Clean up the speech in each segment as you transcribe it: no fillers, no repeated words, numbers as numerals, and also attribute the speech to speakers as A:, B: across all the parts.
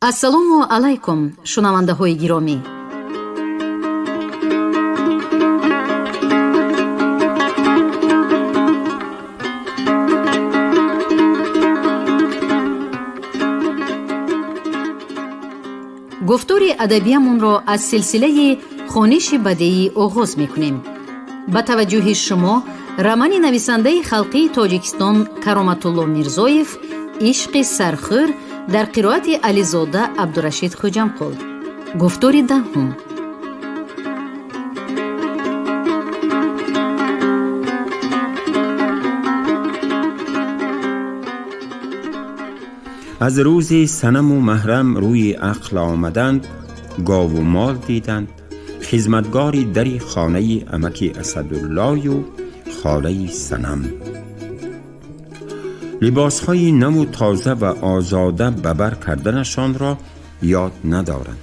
A: Ассалому алайкум, шунавандаҳои гиромӣ. Гуфтори адабиямонро аз силсилаи хониши бадеӣ оғоз мекунем. Ба таваҷҷӯҳи шумо романи нависандаи халқии Тоҷикистон Кароматулло Мирзоев «Ишқи сархӯр» дар қироати Ализода Абдурашид Хӯҷамқул. Гуфтори даҳум.
B: Аз рӯзи Санаму Маҳрам рӯи ақл омаданд, гову мол диданд, хизматгори дари хонаи амаки Асадуллою холаи Санам. Либосҳои наву тоза ва озода ба бар карданашонро ёд надоранд.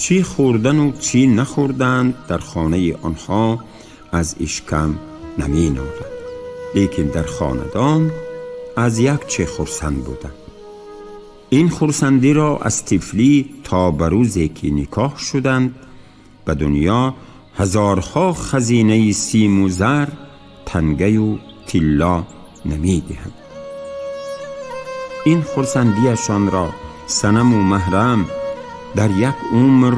B: Чӣ хӯрдану чӣ нахӯрданд дар хонаи онҳо аз ишкам наменоланд. Лекин дар хонадон аз як чӣ хурсанд буданд. Ин хурсандиро аз тифлӣ то ба рӯзе ки никоҳ шуданд, ба дунё ҳазорҳо хазинаи симу зар, тангаю тилло намедиҳанд. Ин хурсандиашонро Санаму Маҳрам дар як умр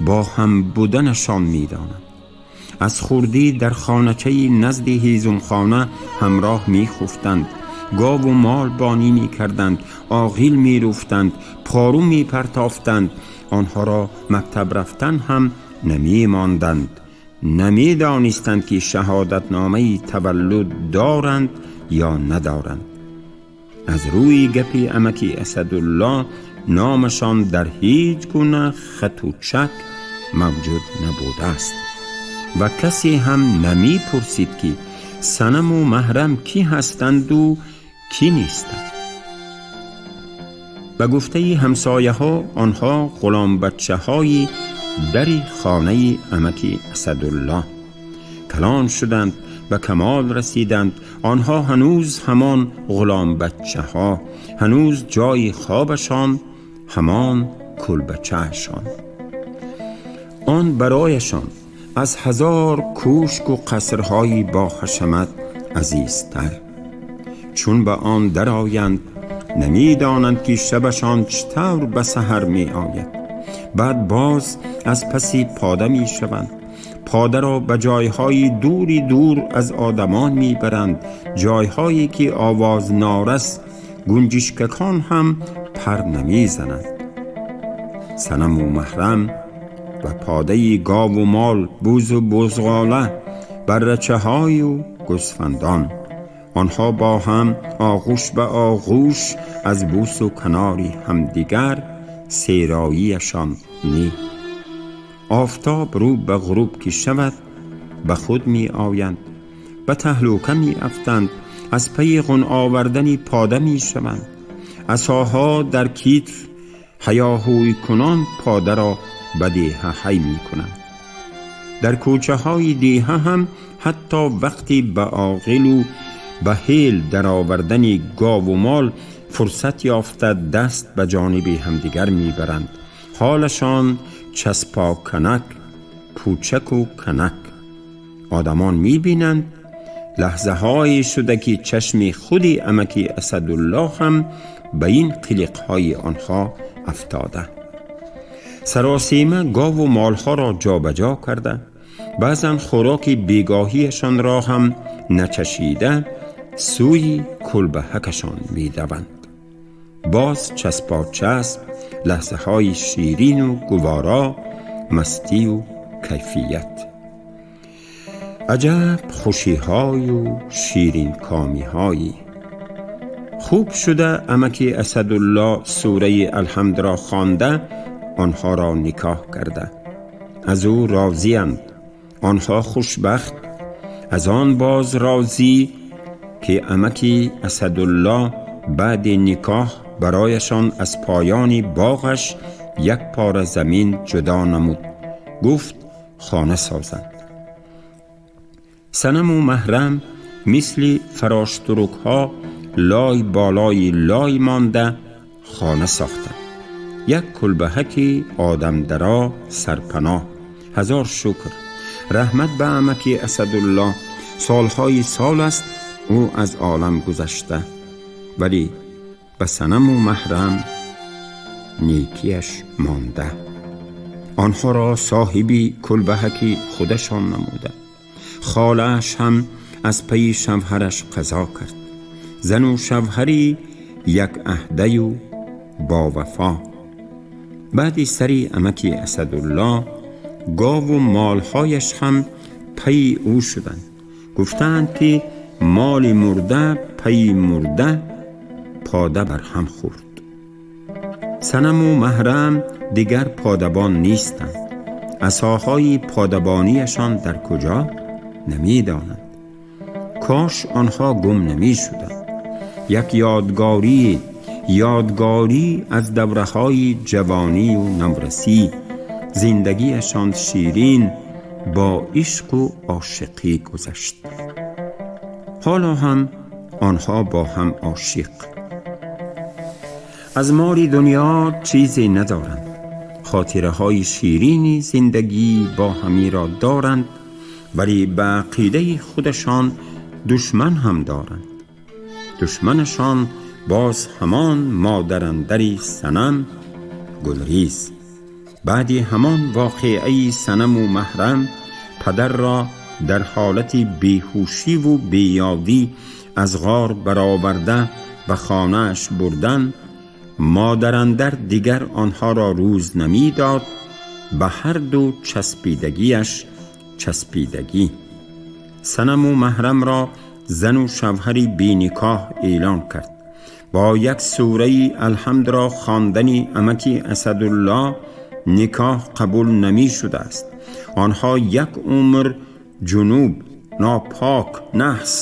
B: бо ҳам буданашон медонанд. Аз хурдӣ дар хоначаи назди ҳезумхона ҳамроҳ мехуфтанд, гову мол бонӣ мекарданд, оғил мерӯфтанд, пору мепартофтанд. Онҳоро мактаб рафтан ҳам намемонданд. Намедонистанд, ки шаҳодатномаи таваллуд доранд ё надоранд. Аз рӯи гапи амаки Асадулло номашон дар ҳеҷ гуна хату чак мавҷуд набудааст ва касе ҳам намепурсид, ки Санаму Маҳрам кӣ ҳастанду кӣ нестанд. Ба гуфтаи ҳамсояҳо, онҳо ғуломбачаҳои дари хонаи амаки Асадулло. Калон шуданд, ба камол расиданд, онҳо ҳанӯз ҳамон ғуломбачаҳо, ҳанӯз ҷои хобашон ҳамон кулбачаашон. Он барояшон аз ҳазор кӯшку қасрҳои боҳашамат азизтар. Чун ба он дароянд, намедонанд, ки шабашон чӣ тавр ба саҳар меояд. Баъд боз аз паси пода мешаванд. Подаро ба ҷойҳои дури дур аз одамон мебаранд, ҷойҳое ки овоз норас, гунҷишкакон ҳам пар намезананд. Санаму Маҳрам ва подаи гову мол, бузу бузғола, баррачаҳою гӯсфандон. Онҳо бо ҳам оғӯш ба оғӯш аз бӯсу канори ҳамдигар сероияшон не. Офтоб рӯ ба ғуруб ки шавад, ба худ меоянд, ба таҳлука меафтанд, аз пайи ғун овардани пода мешаванд. Асоҳо дар китф, ҳаёҳӯйкунон подаро ба деҳа ҳай мекунанд. Дар кӯчаҳои деҳа ҳам ҳатто вақти ба оғилу ба ҳел даровардани гову мол фурсат ёфта, даст ба ҷониби ҳамдигар мебаранд. Ҳолашон часпоканак, пӯчаку канак. Одамон мебинанд, лаҳзаҳое шуда, ки чашми худи амаки Асадулло ҳам ба ин қилиқҳои онҳо афтода. Саросема гову молҳоро ҷобаҷо карда, баъзан хӯроки бегоҳиашонро ҳам начашида, сӯи кулбаҳакашон медаванд. Боз часпочасп, лаҳзаҳои ширину гуворо, мастию кайфият. Аҷаб хушиҳою ширинкомиҳое! Хуб шуда амаки Асадулло сураи Алҳамдро хонда, онҳоро никоҳ карда. Аз ӯ розиянд. Онҳо хушбахт. Аз он боз розӣ, ки амаки Асадулло баъди никоҳ барояшон аз поёни боғаш як пора замин ҷудо намуд. Гуфт, хона созанд. Санаму Маҳрам мисли фароштурукҳо лой болои лой монда хона сохтанд. Як кулбаҳаки одамдаро сарпаноҳ. Ҳазор шукр, раҳмат ба амаки Асадулло. Солҳои сол аст ӯ аз олам гузашта, вале ба Санаму Маҳрам некиаш монда. Онҳоро соҳиби кулбаҳаки худашон намуда. Холааш ҳам аз пайи шавҳараш қазо кард. Зану шавҳари як аҳдаю бовафо. Баъди сари амаки Асадулло гову молҳояш ҳам пайи ӯ шуданд. Гуфтаанд, ки моли мурда пайи мурда пода бар ҳам хӯрд. Санаму Маҳрам дигар подабон нестанд. Асоҳои подабонияшон дар куҷо намедонанд. Кош онҳо гум намешуданд. Як ёдгорӣ аз давраҳои ҷавонию наврасӣ. Зиндагиашон ширин бо ишқу ошиқӣ гузашт. Ҳоло ҳам онҳо бо ҳам ошиқ. Аз моли дунё чизе надоранд. Хотираҳои ширини зиндагӣ бо ҳамиро доранд, вале ба ақидаи худашон душман ҳам доранд. Душманашон боз ҳамон модарандари Санам Гулриз. Баъди ҳамон воқеаи Санаму Маҳрам падарро дар ҳолати беҳушиву беёдӣ аз ғор бароварда ба хонааш бурдан, модарандар дигар онҳоро рӯз намедод. Ба ҳар ду часпидагиаш часпидагӣ. Санаму Маҳрамро зану шавҳари беникоҳ эълон кард. Бо як сураи Алҳамдро хондани амаки Асадулло никоҳ қабул намешудааст. Онҳо як умр ҷунуб, нопок, наҳс,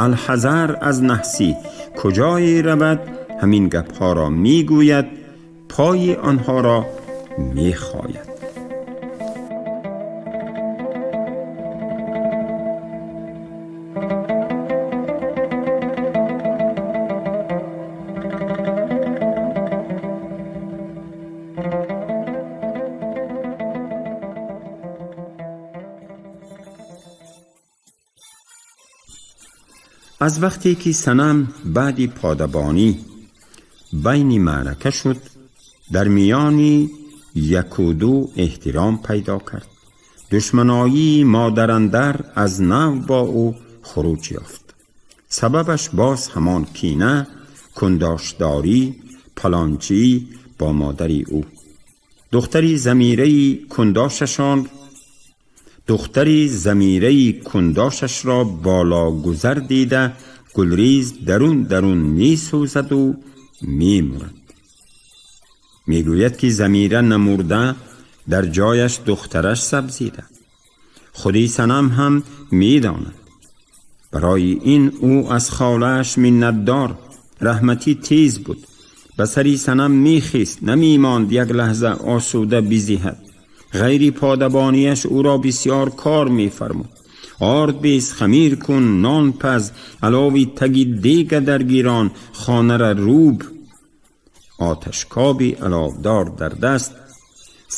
B: алҳазар аз наҳсӣ, куҷое равад ҳамин гапҳоро мегӯяд, пои онҳоро мехояд. Аз вақте ки Санам баъди подабонӣ байни маърака шуд, дар миёни яку ду эҳтиром пайдо кард. Душманоии модарандар аз нав бо ӯ хуруҷ ёфт. Сабабаш боз ҳамон кина, кундошдорӣ, палончӣ бо модари ӯ. Духтари замираи кундошашон духтари замираи кундошашро бологузар дида, Гулриз дарун дарун месӯзаду мемурад. Мегӯяд, ки замира намурда, дар ҷояш духтараш сабзида. Худи Санам ҳам медонад. Барои ин ӯ аз холааш миннатдор. Раҳматӣ тез буд, ба сари Санам мехист, намемонд як лаҳза осуда бизиҳад. Ғайри подабонияш ӯро бисёр кор мефармуд. Орд бес, хамир кун, нон паз, алови таги дега даргирон, хонара рӯб. Оташкоби аловдор дар даст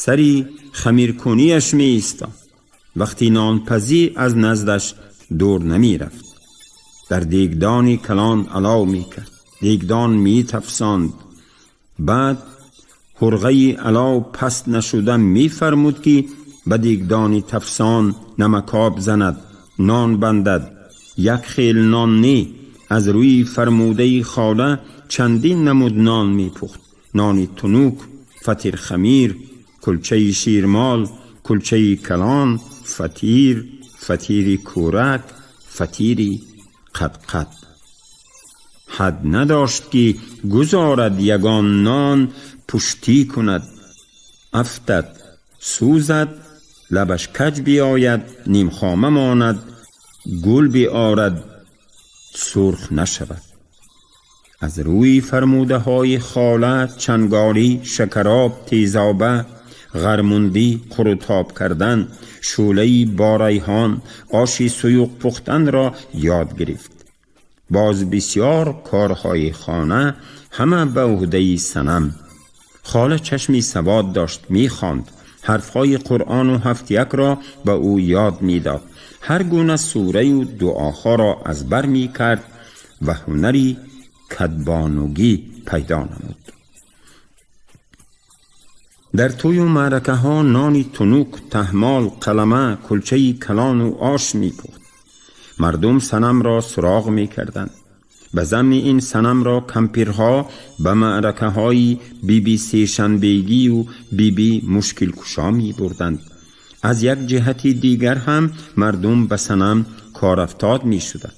B: сари хамиркунияш меистод. Вақти нонпазӣ аз наздаш дур намерафт. Дар дегдони калон алов мекард, дегдон метафсонд. Баъд ҳурғаи алов паст нашуда мефармуд, ки ба дегдони тафсон намакоб занад, нон бандад. Як хел нон не, аз рӯи фармудаи хола чандин намуд нон мепухт: нони тунук, фатирхамир, кулчаи ширмол, кулчаи калон, фатир, фатири кӯрак, фатири қадқад. Ҳад надошт, ки гузорад ягон нон пуштӣ кунад, афтад, сӯзад, лабаш каҷ биёяд, нимхома монад, гул биорад, сурх нашавад. Аз рӯи фармудаҳои хола чангорӣ, шакароб, тезоба, ғармундӣ, қурутоб кардан, шӯлаи борайҳон, оши суюқ пухтанро ёд гирифт. Боз бисёр корҳои хона ҳама ба ӯҳдаи Санам. Хола чашми савод дошт, мехонд, ҳарфҳои Қуръону ҳафтяк ро ба ӯ ёд медод, ҳар гуна сураю дуоҳоро аз бар мекард ва ҳунари кадбонугӣ пайдо намуд. Дар тӯю маъракаҳо нони тунук, таҳмол, қалама, кулчаи калону ош мепухт. Мардум Санамро суроғ мекарданд. Ба замни ин Санамро кампирҳо ба маъракаҳои Биби Сешанбегию Биби Мушкилкушо мебурданд. Аз як ҷиҳати дигар ҳам мардум ба Санам корафтод мешуданд.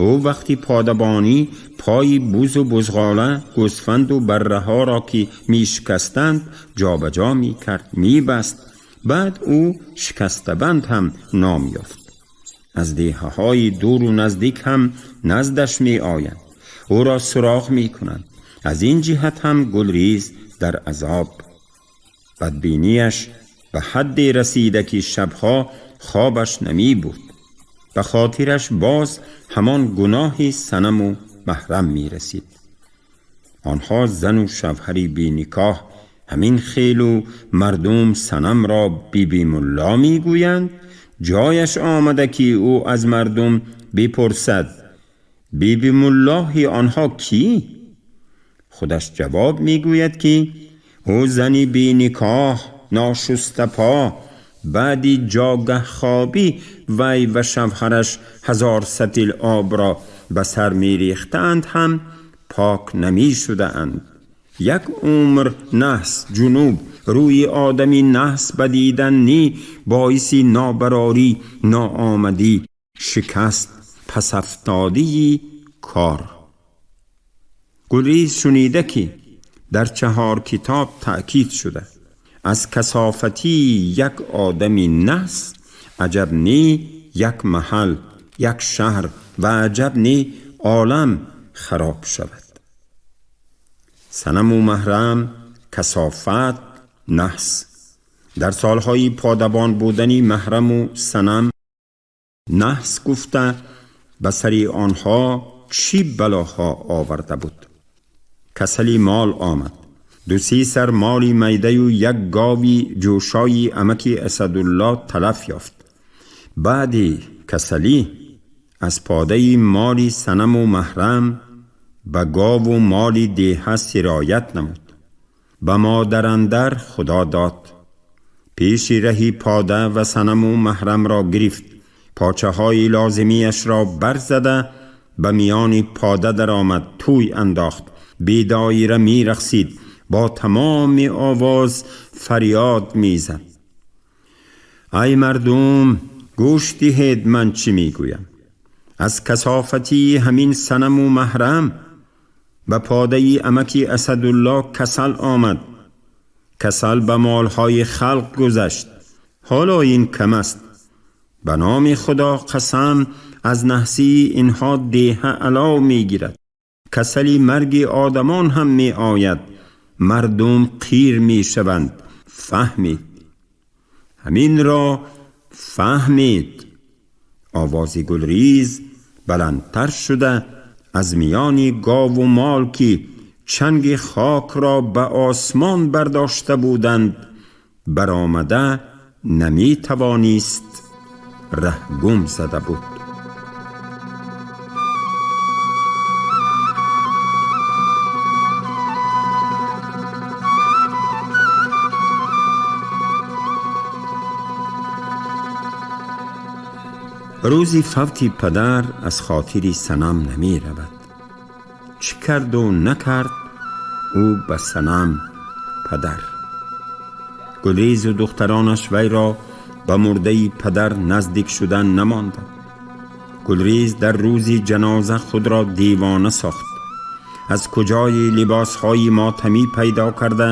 B: Ӯ вақти подабонӣ пои бузу бузғола, гӯсфанду барраҳоро, ки мешикастанд, ҷобаҷо мекард, мебаст. Баъд ӯ Шикастабанд ҳам ном ёфт. Аз деҳаҳои дуру наздик ҳам наздаш меоянд, ӯро суроғ мекунанд. Аз ин ҷиҳат ҳам Гулриз дар азоб. Бадбинияш ба ҳадде расида, ки шабҳо хобаш намебурд. Ба хотираш боз ҳамон гуноҳи Санаму Маҳрам мерасид. Онҳо зану шавҳари беникоҳ ҳамин хелу мардум Санамро Бибимулло мегӯянд. Ҷояш омада, ки ӯ аз мардум бипурсад: «Бибимуллоҳи онҳо кӣ?» Худаш ҷавоб мегӯяд, ки ӯ зани беникоҳ, ношустапо, баъди ҷогаҳхобӣ вай ва шавҳараш 1000 сатил обро ба сар мерехтаанд ҳам пок намешудаанд. Як умр наҳс ҷунуб, рӯи одами наҳс ба дидан ни боиси нобарорӣ, ноомадӣ, шикаст, пасафтодии кор. Гулриз шунида, ки дар чаҳор китоб таъкид шуда: аз касофатии як одами наҳс аҷаб не як маҳал, як шаҳр ва аҷаб не олам хароб шавад. Санаму Маҳрам, касофат, наҳс. Дар солҳои подабон будани Маҳраму Санам наҳс гуфта ба сари онҳо чӣ балоҳо оварда буд. Касали мол омад. Ду-се сар моли майдаю як гови ҷӯшои амаки Асадулло талаф ёфт. Баъди касалӣ аз подаи моли Санаму Маҳрам ба гову моли деҳа сироят намуд. Ба модарандар Худо дод. Пеши раҳи пода ва Санаму Маҳрамро гирифт, почаҳои лозимиашро барзада, ба миёни пода даромад, тӯй андохт, бедоира мерақсид, бо тамоми овоз фарёд мезад: «Ай мардум, гӯш диҳед, ман чӣ мегӯям. Аз касофатии ҳамин Санаму Маҳрам ба подаи амаки Асадулло касал омад. Касал ба молҳои халқ гузашт. Ҳоло ин кам аст. Ба номи Худо қасам, аз наҳсии инҳо деҳа алов мегирад. Касали марги одамон ҳам меояд, мардум қир мешаванд. Фаҳмед, ҳаминро фаҳмед.» Овози Гулриз баландтар шуда, аз миёни гову мол, ки чанги хокро ба осмон бардошта буданд, баромада наметавонист, раҳ гум зада буд. Рӯзи фавти падар аз хотири Санам намеравад. Чӣ карду накард ӯ ба Санам падар. Гулрезу духтаронаш вайро ба мурдаи падар наздик шудан намонданд. Гулрез дар рӯзи ҷаноза худро девона сохт. Аз куҷои либосҳои мотамӣ пайдо карда,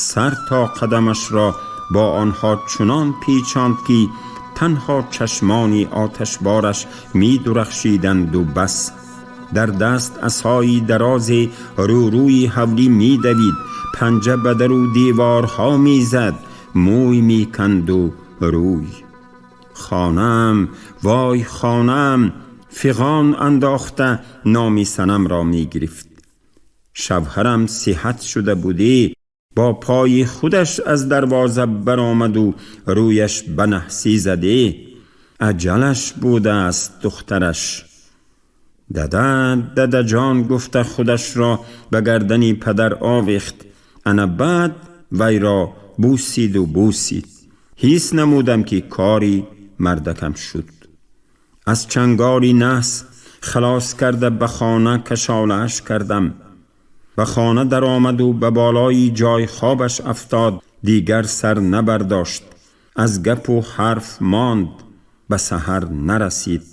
B: сар то қадамашро бо онҳо чунон печонд, ки танҳо чашмони оташбораш медурахшиданду бас. Дар даст асои дарозе рӯрӯи ҳавлӣ медавид, панҷа ба дару деворҳо мезад, мӯй меканду рӯй. «Хонаам, вой хонаам!» фиғон андохта номи Санамро мегирифт. «Шавҳарам сиҳат шуда будӣ, با پای خودش از دروازه برآمد و رویش به نحسی زده. اجلش بوده است دخترش. دده دده جان گفته خودش را به گردن پدر آویخت. انا بعد وی را بوسید و بوسید. حس نمودم که کاری مردکم شد. از چنگاری نحس خلاص کرده به خانه کشاله‌اش کردم. به خانه در آمد و به بالای جای خوابش افتاد. دیگر سر نبرداشت. از گپ و حرف ماند. به سحر نرسید.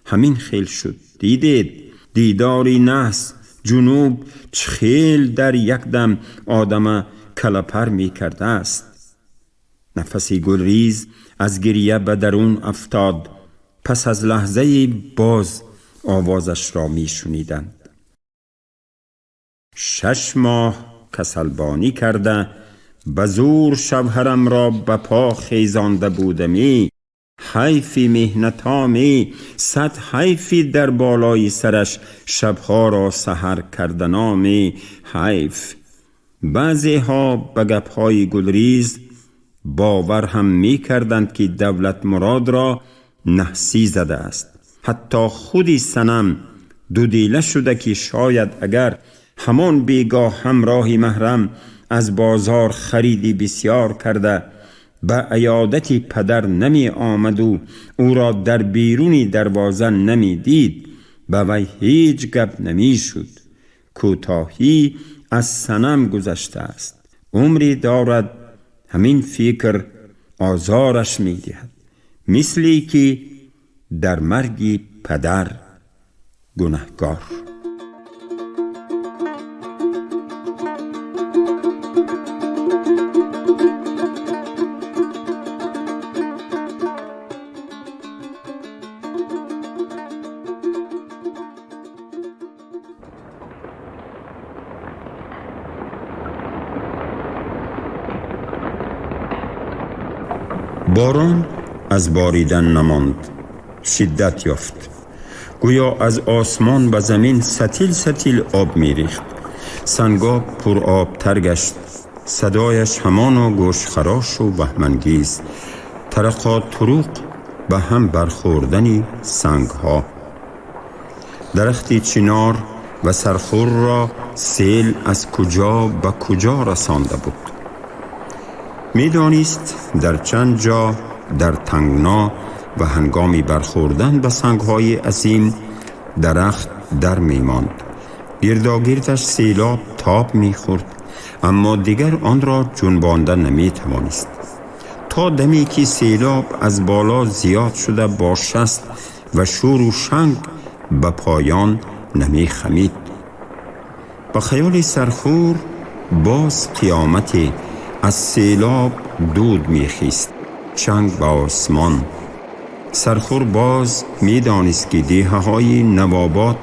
B: همین خیل شد. دیدید دیداری نحس جنوب چخیل در یک دم آدم کلپر می کرده است. نفس گلریز از گریه به درون افتاد. پس از لحظه باز آوازش را می شنیدند. 6 ماه کسلبانی کرده به زور شوهرم را به پا خیزانده بودمی. حیفی مهنتامی، 100 حیفی در بالای سرش شبها را سحر کردنامی. حیف. بعضی ها به گپهای گلریز باور هم می کردند که دولت مراد را نحسی زده است. حتی خودی صنم دودیله شده که شاید اگر همان بیگاه همراهی محرم از بازار خریدی بسیار کرده به عیادت پدر نمی آمد و او را در بیرونی دروازه نمی دید، به وی هیچ گپ نمی شد. کوتاهی از صنم گذشته است. عمری دارد همین فکر آزارش می دهد، مثلی که در مرگ پدر گنهگار. باران از باریدن نماند، شدت یافت. گویا از آسمان به زمین ستیل ستیل آب میریخت. سنگاب پر آب تر گشت. صدایش همانا گوشخراش و وهمانگیز، ترقا طروق به هم برخوردن سنگها. درختی چنار و سرخور را سیل از کجا به کجا رسانده بود. میدانست در چند جا در تنگنا و هنگامی برخوردن به سنگهای عظیم درخت در میماند. گرداگردش سیلاب تاب میخورد، اما دیگر آن را جنبانده نمیتوانست. تا دمی که سیلاب از بالا زیاد شده با شست و شور و شنگ به پایان نمیخمید. به خیال سرخور باز قیامت از سیلاب دود میخیست، چنگ به آسمان. سرخور باز میدانست که دیهه های نوابات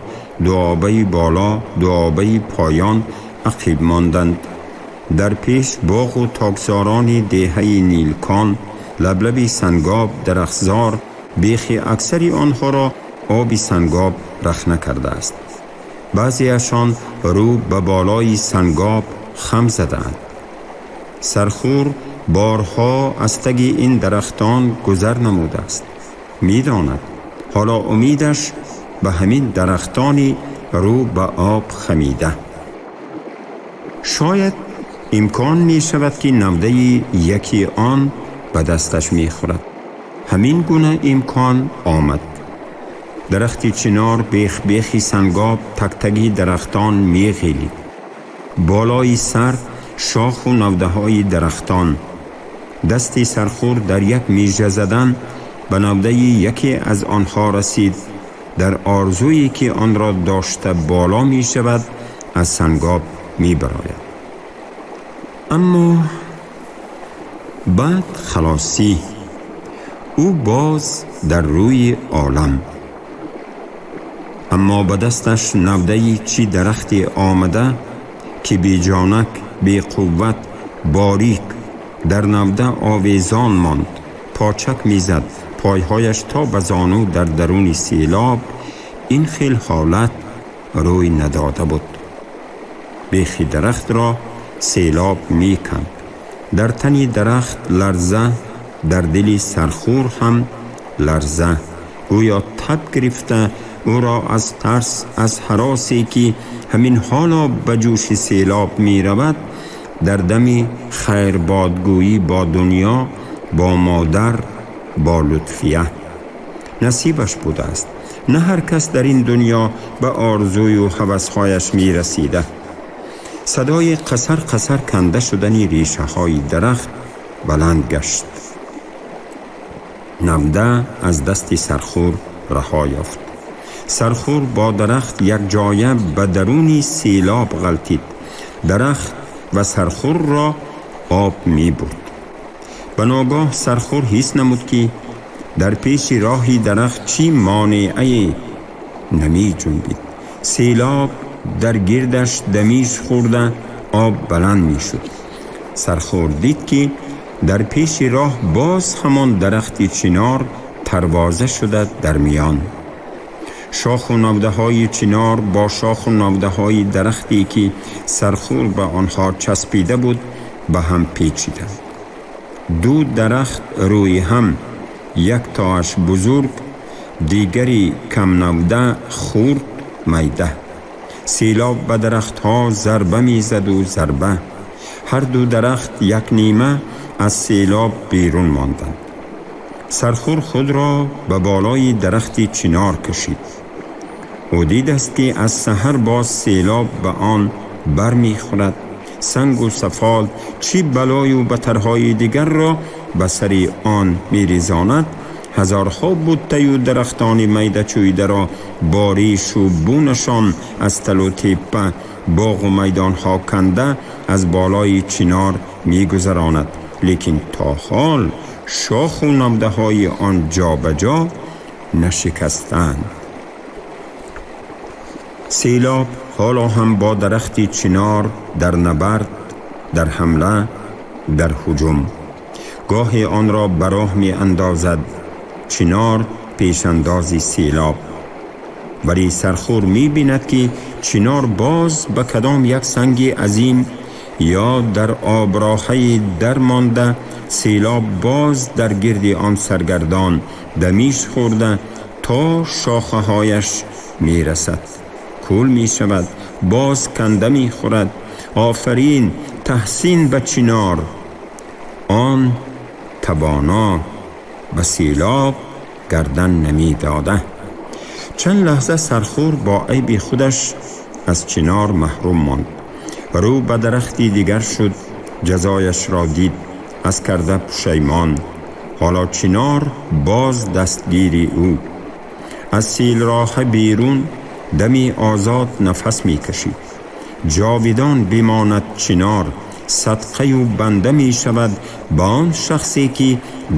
B: دوآبه بالا دوآبه پایان عقیب ماندند. در پیش باغ و تاکزاران دیهه نیلکان، لبلب سنگاب، درختزار، بیخ اکثری آنها را آب سنگاب رخنه کرده است. بعضیشان رو به بالای سنگاب خم زدند. سرخور بارها از تگ این درختان گذر نموده است. میداند حالا امیدش به همین درختانی رو به آب خمیده. شاید امکان می شود که نوده یکی آن به دستش می خورد. همین گونه امکان آمد. درخت چنار بیخ بیخی سنگاب تک تگی درختان می غیلید. بالای سر شاخ و نوده های درختان. دستی سرخور در یک میژه زدن به نوده یکی از آنها رسید. در آرزویی که آن را داشته بالا می شود از سنگاب می براید. اما بعد خلاصی او باز در روی عالم. اما به دستش نوده چی درختی آمده که بی جانک، بی قوت، باریک در نوده آویزان ماند. پاچک میزد، پایهایش تا به زانو در درون سیلاب. این خیل حالت روی نداده بود. بیخی درخت را Селоб меканд. Дар тани дарахт ларза, дар дили сархур ҳам ларза. Гӯё таб гирифта ӯро аз тарс, аз ҳаросе ки ҳамин ҳоло ба ҷӯши селоб меравад, дар дами хайрбодгӯӣ бо дунё, бо модар, бо Лутфия. Насибаш будааст. На ҳар кас дар ин дунё ба орзую ҳавасҳояш мерасида. Садои қасар қасар канда шудани решаҳои дарахт баланд гашт. Навда аз дасти сархур раҳо ёфт. Сархур бо дарахт якҷоя ба даруни селоб ғалтид. Дарахт ва сархурро об мебурд. Ба ногоҳ сархур ҳис намуд, ки дар пеши роҳи дарахт чӣ монеае намеҷунбид. Селоб дар гирдаш дамиш хӯрда, об баланд мешуд. Сархур дид, ки дар пеши роҳ боз ҳамон дарахти чинор тарвоза шуда дар миён. Шоху навдаҳои чинор бо шоху навдаҳои дарахте, ки сархур ба онҳо часпида буд, ба ҳам печиданд. Ду дарахт рӯи ҳам, як тоаш бузург, дигари камнавда, хурд, майда. Селоб ба дарахтҳо зарба мезаду зарба. Ҳар ду дарахт як нима аз селоб берун монданд. Сархур худро ба болои дарахти чинор кашид. Ӯ дидаст, ки аз саҳар боз селоб ба он бармехӯрад, сангу сафол, чӣ балою батарҳои дигарро ба сари он мерезонад, ҳазорҳо буттаю дарахтони майдачӯйдаро бо решу бунашон аз талу теппа, боғу майдонҳо канда аз болои чинор мегузаронад, лекин то ҳол шоху навдаҳои он ҷобаҷо нашикастанд. Селоб ҳоло ҳам бо дарахти чинор дар набард, дар ҳамла, дар ҳуҷум. Гоҳе онро ба роҳ меандозад, чинор пешандози селоб. Вале сархур мебинад, ки чинор боз ба кадом як санги азим ё дар оброҳаи дар монда, селоб боз дар гирди он саргардон дамиш хӯрда то шохаҳояш мерасад, кул мешавад, боз канда мехӯрад. Офарин, таҳсин ба чинор! Он тавоно ба селоб гардан намедода. Чанд лаҳза сархур бо айби худаш аз чинор маҳрум монд. Рӯ ба дарахти дигар шуд, ҷазояшро дид, аз карда пушаймон. Ҳоло чинор боз дастгири ӯ. Аз селроҳа берун дами озод нафас мекашид. Ҷовидон бимонад чинор, садқаю банда мешавад ба он шахсе, ки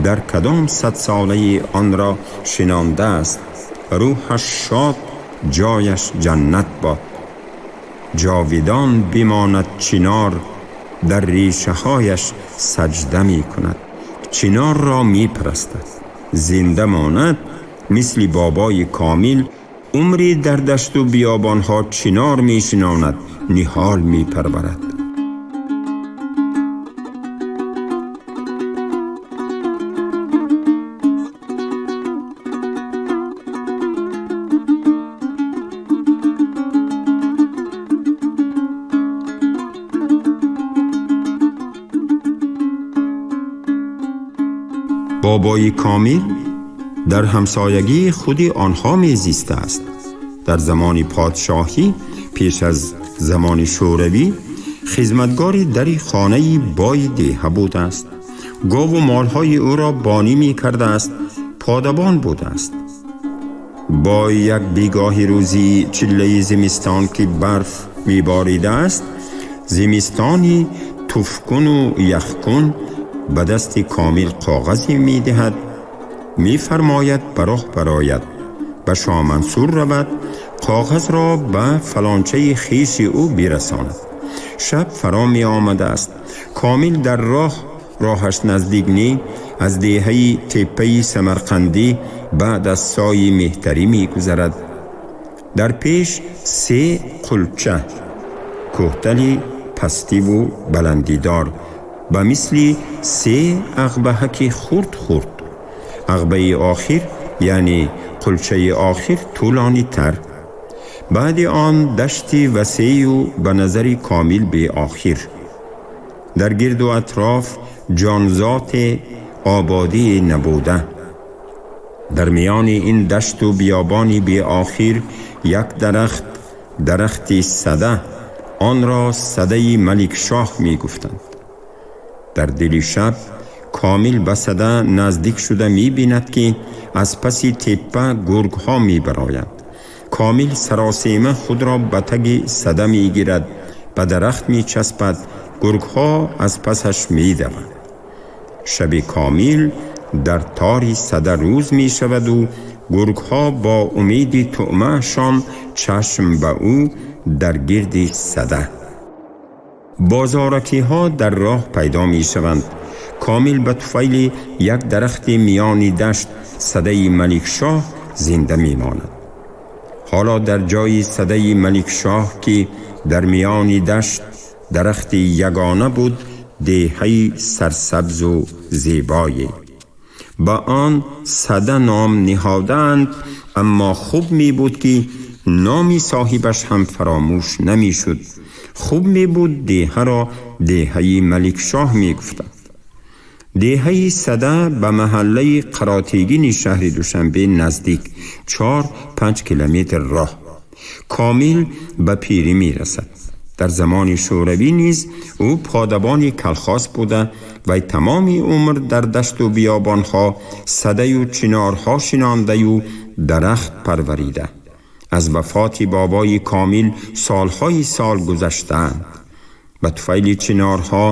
B: дар кадом садсолаи онро шинондааст. Рӯҳаш шод, ҷояш ҷаннат бод. Ҷовидон бимонад чинор, дар решаҳояш саҷда мекунад, чинорро мепарастад. Зинда монад, мисли бобои Комил умре дар дашту биёбонҳо чинор мешинонад, ниҳол мепарварад. Бобои Комил дар ҳамсоягии худи онҳо мезиста аст. Дар замони подшоҳӣ, пеш аз замони шӯравӣ, хизматгори дари хонаи бои деҳа будааст. Гову молҳои ӯро бонӣ мекардааст, подабон будааст. Бой як бегоҳи рӯзи чиллаи зимистон, ки барф меборидааст, зимистони туфкуну яхкун, ба дасти Комил коғазе медиҳад, мефармояд ба роҳ барояд, ба Шоҳмансур равад, коғазро ба фалончаи хеши ӯ бирасонад. Шаб фаро меомадааст. Комил дар роҳ, роҳаш наздик не, аз деҳаи теппаи Самарқандӣ баъд аз сои Меҳтарӣ мегузарад. Дар пеш се қулча кӯҳтали пастиву баландидор, ба мисли се ағбаҳаки хурд-хурд. Ағбаи охир, яъне қулчаи охир, тӯлонитар. Баъди он дашти васею ба назари Комил беохир. Дар гирду атроф ҷонзоте ободие набуда. Дар миёни ин дашту биёбони беохир як дарахт, дарахти сада, онро садаи Маликшоҳ мегуфтанд. Дар дили шаб Комил ба сада наздик шуда мебинад, ки аз паси теппа гургҳо мебароянд. Комил саросема худро ба таги сада мегирад, ба дарахт мечаспад, гургҳо аз пасаш медаванд. Шаби Комил дар тори сада рӯз мешаваду гургҳо бо умеди тӯъмаашон чашм ба ӯ дар гирди сада. Бозоракиҳо дар роҳ пайдо мешаванд. Комил ба туфайли як дарахти миёни дашт, садаи Маликшоҳ, зинда мемонад. Ҳоло дар ҷои садаи Маликшоҳ, ки дар миёни дашт дарахти ягона буд, деҳаи сарсабзу зебое. Ба он сада ном ниҳодаанд, аммо хуб мебуд, ки номи соҳибаш ҳам фаромӯш намешуд. Хуб мебуд, деҳаро деҳаи Маликшоҳ мегуфтанд. Деҳаи Сада ба маҳаллаи Қаротегини шаҳри Душанбе наздик, 4-5 километр роҳ. Комил ба пирӣ мерасад. Дар замони Шӯравӣ низ ӯ подабони колхоз буда. Вай тамоми умр дар дашту биёбонҳо садаю чинорҳо шинондаю дарахт парварида. Аз вафоти бобои Комил солҳои сол гузаштаанд. Ба туфайли чинорҳо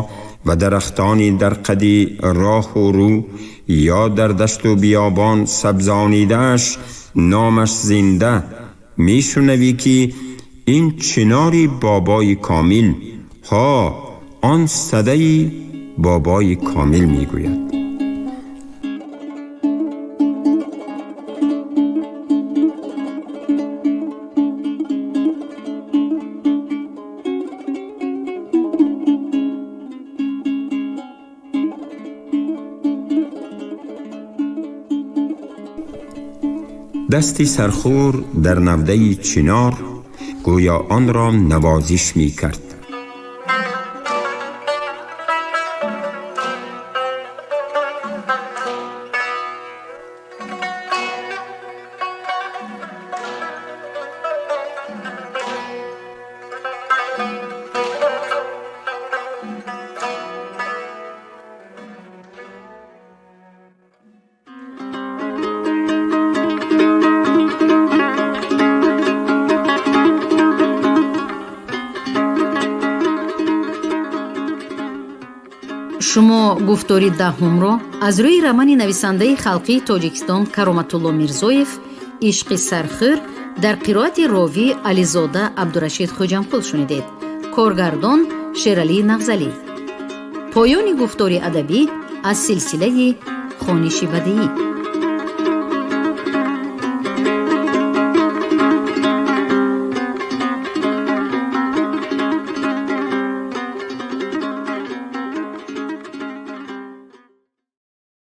B: ва дарахтони дар қади роҳу рӯ ё дар дашту биёбон сабзонидааш номаш зинда. Мешунавӣ, ки ин чинори бобои Комил, ҳо, он садаи бобои Комил, мегӯяд. Дасти сархӯр дар навдаи чинор гӯё онро навозиш мекард.
A: Шумо гуфтори даҳумро аз рӯи романи нависандаи халқии Тоҷикистон Кароматулло Мирзоев «Ишқи сархӯр» дар қироати ровӣ Ализода Абдурашид Хоҷамқул шунидед. Коргардон Шералӣ Нағзалӣ. Поёни гуфтори адабӣ аз силсилаи хониши бадеӣ.